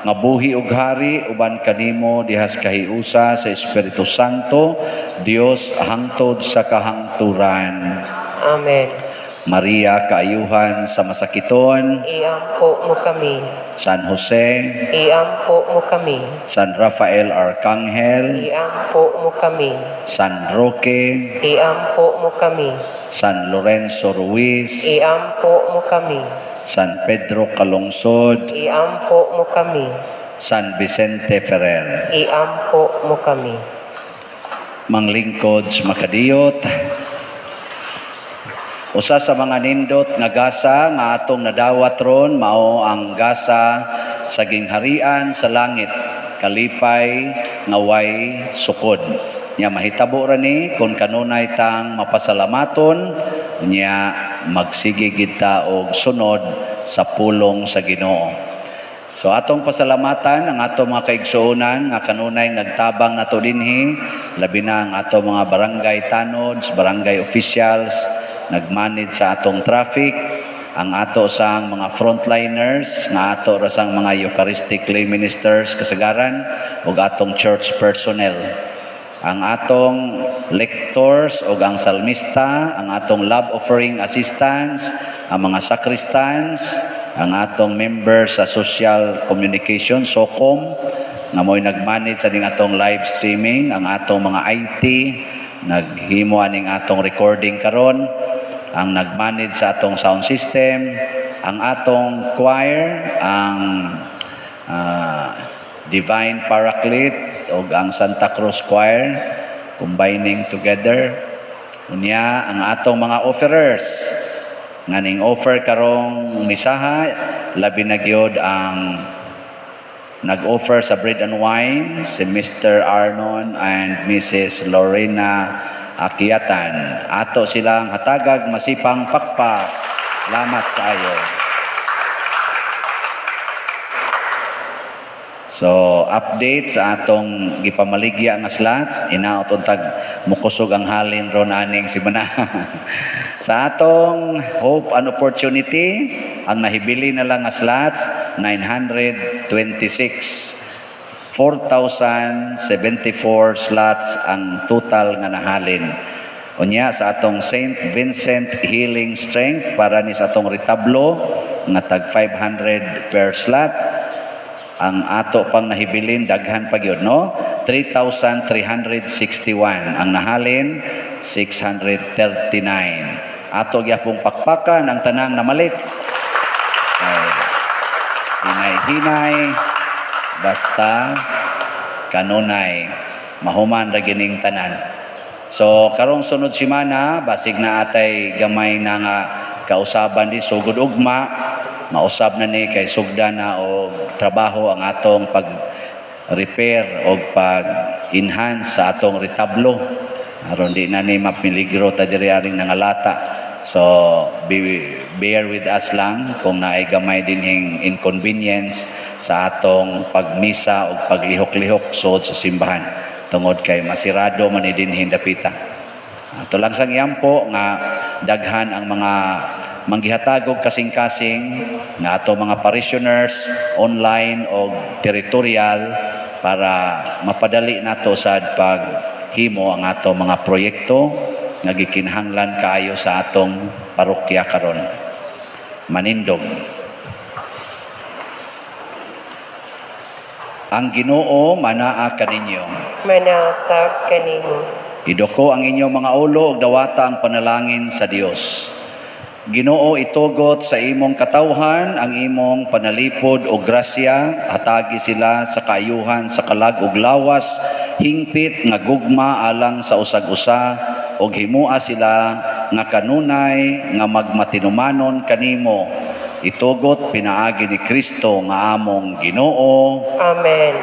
nga buhi ug hari uban kanimo dihas kahiusa sa Espiritu Santo, Dios hangtod sa kahangturan. Amen. Maria, kaayuhan sa masakiton. Iampo mo kami. San Jose. Iampo mo kami. San Rafael Arcangel. Iampo mo kami. San Roque. Iampo mo kami. San Lorenzo Ruiz. Iampo mo kami. San Pedro Calungsod. Iampo mo kami. San Vicente Ferrer. Iampo mo kami. Manglingkod sa makadiyot. Usa sa mga nindot nga gasa nga atong nadawat ron mao ang gasa sa gingharian sa langit, kalipay nga way sukod. Nya mahitabo ra ni kung kanunay tang mapasalamaton, nya magsige gid ta og sunod sa pulong sa Ginoo. So atong pasalamatan ang atong mga kaigsuonan nga kanunay nagtabang nato dinhi, labi na ang atong mga barangay tanods, barangay officials, nagmanage sa atong traffic, ang ato sang mga frontliners, nga ato ra sang mga Eucharistic lay ministers kasagaran ug atong church personnel. Ang atong lectors ug ang salmista, ang atong love offering assistants, ang mga sacristans, ang atong members sa social communication, SOCOM, nga mo'y nag-manage sa ning atong live streaming, ang atong mga IT, naghimo aning atong recording karon, ang nag-manage sa atong sound system, ang atong choir, ang Divine Paraclete ug ang Santa Cruz Choir combining together. Unya ang atong mga offerers nga ning offer karong misaha, labi na gyud ang nag-offer sa bread and wine si Mr. Arnon and Mrs. Lorena akyatan. Ato silang hatagag masipang pakpak. Salamat kaayo. So, update sa atong gipamaligya nga slots, inaot untag mukusog ang halin ron aning simana. Sa atong Hope and Opportunity, ang nahibili na lang nga slots 926. 4,074 slots ang total nga nahalin. Unya sa atong St. Vincent Healing Strength para ni sa atong retablo nga tag 500 per slot, ang ato pang nahibilin daghan pa gyud, no, 3,361 ang nahalin, 639. Ato gyapong pakpakan ang tanang namalit. Ay, hinay-hinay basta kanunay mahuman ra gining tanan. So karong sunod semana basig na atay gamay na nga kausaban di sugod ugma, mausab na ni kay sugda na og trabaho ang atong pag repair og pag enhance sa atong retablo aron di na ni mapiligro ta diri aring nangalata. So bear with us lang kung naay gamay dinhing inconvenience sa atong pagmisa og paglihok-lihok sud sa simbahan tungod kay masirado man ni dinhing dapita. Ato lang sang yampo nga daghan ang mga manggihatag og kasing-kasing nga ato mga parishioners online o territorial para mapadali nato sad paghimo ang ato mga proyekto nga gikinahanglan kaayo sa atong parokya karon. Manindog. Ang Ginoo manaa kaninyo. Manausap kanimo. Idoko ang inyong mga ulo ug dawata ang panalangin sa Dios. Ginoo, itugot sa imong katawhan ang imong panalipod o grasya, hatagi sila sa kaayuhan sa kalag ug lawas, hingpit nga gugma alang sa usag-usa ug himua sila nga kanunay nga magmatinumanon kanimo. Itugot pinaagi ni Kristo nga among Ginoo. Amen.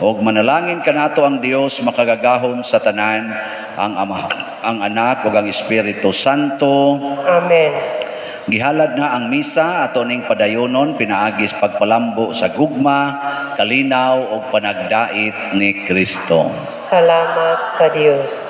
Og manalangin kanato ang Dios makagagahom sa tanan, ang Ama, ang Anak ug ang Espiritu Santo. Amen. Gihalad na ang misa ato ning padayonon pinaagis pagpalambo sa gugma, kalinaw ug panagdait ni Kristo. Salamat sa Dios.